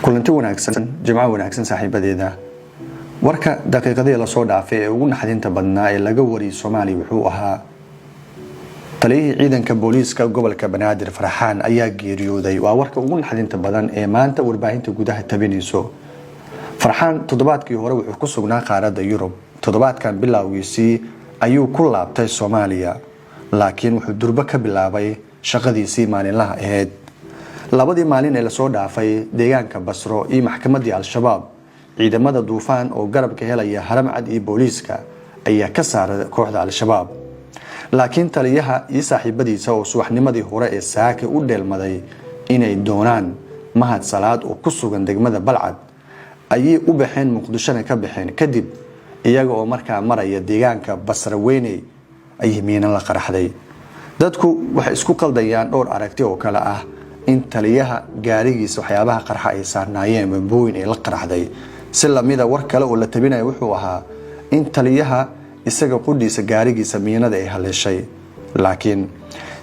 Kulanti wanaagsan, jimco wanaagsan saaxiibadeeda. Warka daqiiqadihii lasoo dhaafay ee ugu naxdinta badnaa ee laga wariyay Soomaaliya wuxuu ahaa taliyihii ciidanka booliiska gobolka Banaadir, Farxaan, ayaa geeriyooday. Waa warka ugu naxdinta badan ee maanta warbaahinta gudaha tabinayso. Farxaan toddobaadkii hore wuxuu ku sugnaa qaaradda Yurub. Toddobaadkan bilowgiisii ayuu ku laabtay Soomaaliya, laakiin wuxuu durbo ka bilaabay shaqadiisii maalinlaha ahayd. Labadii maalin ee lasoo dhaafay, deegaanka Basro iyo maxkamadii Al-Shabaab, ciidamada Duufaan oo garabka helaya Haramcad iyo booliiska ayaa ka saaray kooxda Al-Shabaab. Laakiin taliyaha iyo saaxiibadiisa oo subaxnimadii hore ee saaka u dheelmaday inay doonaan Mahad Salaad oo ku sugan degmada Balcad ayay u baxeen, Muqdishona ka baxeen. Kadib iyaga oo markaa maraya deegaanka Basra Weyney ayay miinan la qaraxday. Dadku waxay isku qaldayaan dhowr aragti oo kale ah: in taliyaha gaarigiisa waxyaabaha qarxa ay saarnaayeen, bambooyin ay la qaraxday. Si lamida, war kale oo la tabinaya wuxuu ahaa in taliyaha isaga qudhiisa gaarigiisa miinada ay haleeshay. Laakiin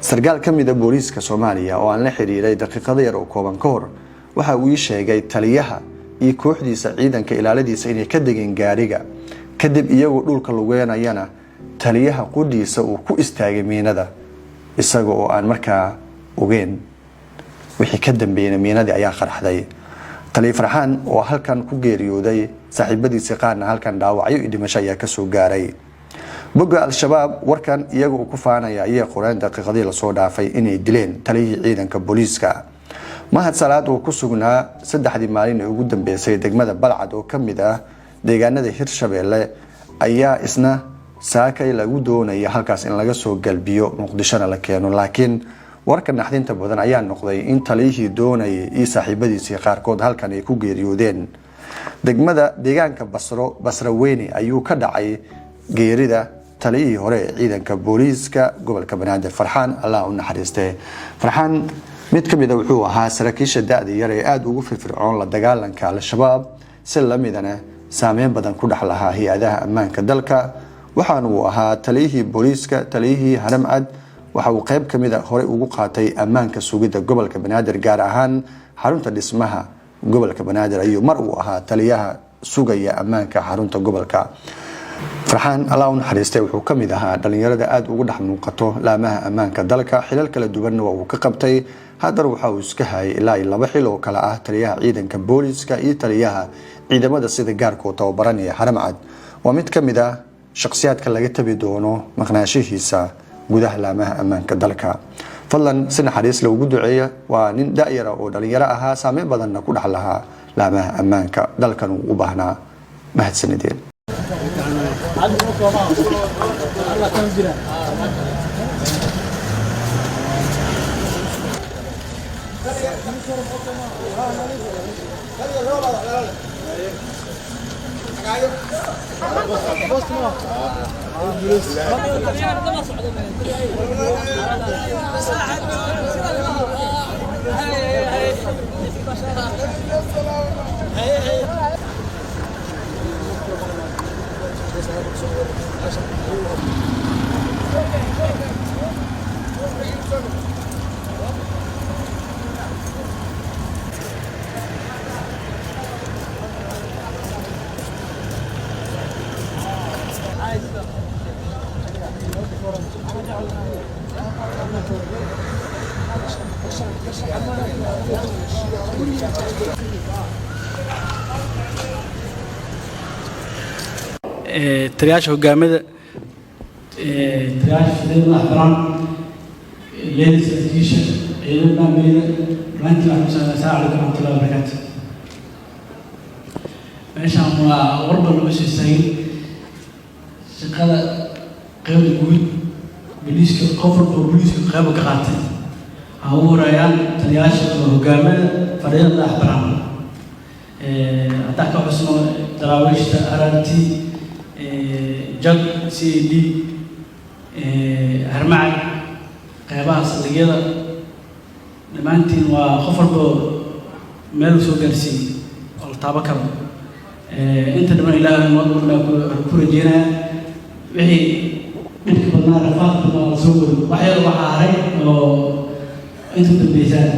sarkaal ka mida booliiska Soomaaliya oo aan la xiriiray daqiiqado yar oo kooban ka hor waxa uu ii sheegay taliyaha iyo kooxdiisa ciidanka ilaaladiisa inay ka degeen gaariga, kadib iyagoo dhulka lugeynayana taliyaha qudhiisa uu ku istaagay miinada, isaga oo aan markaa ogeen. Wixii ka dambeeyena miinadii ayaa qaraxday. Taliya Farxaan oo halkan ku geeriyooday, saaxiibadiisii qaarna halkan dhaawacyo iyo dhimasho ayaa kasoo gaaray. Bogga Al-Shabaab warkan iyaga uu ku faanaya ayay qoreen daqiiqadii lasoo dhaafay inay dileen taliyihii ciidanka booliiska. Mahad Salaad oo ku sugnaa 3dii maalin ee ugu dambeysay degmada Balcad oo ka mid ah deegaanada Hirshabeelle ayaa isna saakay lagu doonaya halkaas in laga soo galbiyo, Muqdishona la keeno. Laakiin warka naxdinta badan ayaa noqday in taliyihii doonayay iyo saaxiibadiisii qaarkood halkan ay ku geeriyoodeen. Degmada deegaanka Basro, Basra Weyne, ayuu ka dhacay geerida taliyihii hore ee ciidanka booliiska gobolka Banaadir, Farxaan. Allah u naxariistee. Farxaan mid ka mid a wuxuu ahaa saraakiisha da-da yar ee aada ugu firfircoon la dagaalanka Al-Shabaab, si lamidana saameyn badan ku dhex lahaa hay-adaha ammaanka dalka. Waxaana uu ahaa taliyihii booliiska, taliyihii Haramcad. Waxa uu qayb ka mid a horey ugu qaatay ammaanka sugidda gobolka Banaadir, gaar ahaan xarunta dhismaha gobolka Banaadir ayuu mar uu ahaa taliyaha sugaya ammaanka xarunta gobolka. Farxaan, Allah u naxariistay, wuxuu ka mid ahaa dhalinyarada aada ugu dhex muuqato laamaha ammaanka dalka. Xilal kala duwanna waa uu ka qabtay. Haddana waxa uu iska hayay ilaa iyo laba xil oo kale ah taliyaha ciidanka booliiska iyo taliyaha ciidamada sida gaarka oo tababaranaya Haramcad. Waa mid ka mid ah shakhsiyaadka laga tabi doono maqnaashihiisa gudaha laamaha ammaanka dalka. Fadlan si naxariis loogu duceeya. Waa nin da-yara oo dhalinyaro ahaa, saameyn badanna ku dhex lahaa laamaha ammaanka dalkan uu u baahnaa. Mahadsanideen. Taliyaasha hogaamada, taliyaasha shaqada madax banaan, leeda saraakiisha ciidamada amniga, dhammaantiin waxaan ku salaamay assalaamu calaykum waraxmatullahi wabarakaatu. Meeshaan waa warba lama soo istaagin. Shaqada qeybta guud booliiska, qof walba oo booliiska qeyb ka qaatay. Waxaa ugu horeeyaan taliyaasha hogaamada fadhiyada madax banaan. Haddaan ka xusno daraawiishta, RRT, JAG, CAD, Harmacad, qeybaha saldhigyada, dhammaantiin waa qof walba meel soo gaarsiiyey oo la taaban karo. Inta dhiman Ilaahay noo dhiman ku rajeynaya. Wixii dhibka badnaa, rafaadka badnaa la soo wado, wax yar waxaa haray oo inta dambeysaa.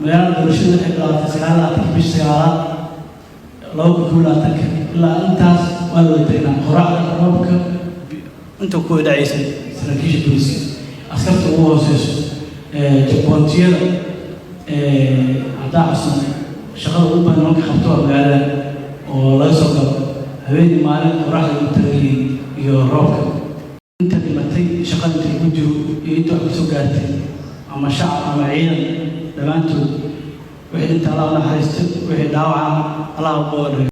Magaalada doorashada waxay bilaabatay 29-ka. bisha sagaalaad 2021-ka ilaa intaas waa la wada tagnaa, qoraxda, roobka, inta ku dhacaysay. Saraakiisha booliska, askarta ugu hooseyso, checkpointiyada haddaa cusub, shaqada ugu badan nimanka qabto waa magaalada oo laga soo galo, habeenii maalin qoraxda ugu tagan iyo roobka. Inta dhimatay shaqada inta lagu jiro iyo inta wax kusoo gaartay, ama shacab ama ciidan, dhammaantood wixii inta Allah u naxariisto, wixii dhaawaca Allah u booga dhigo.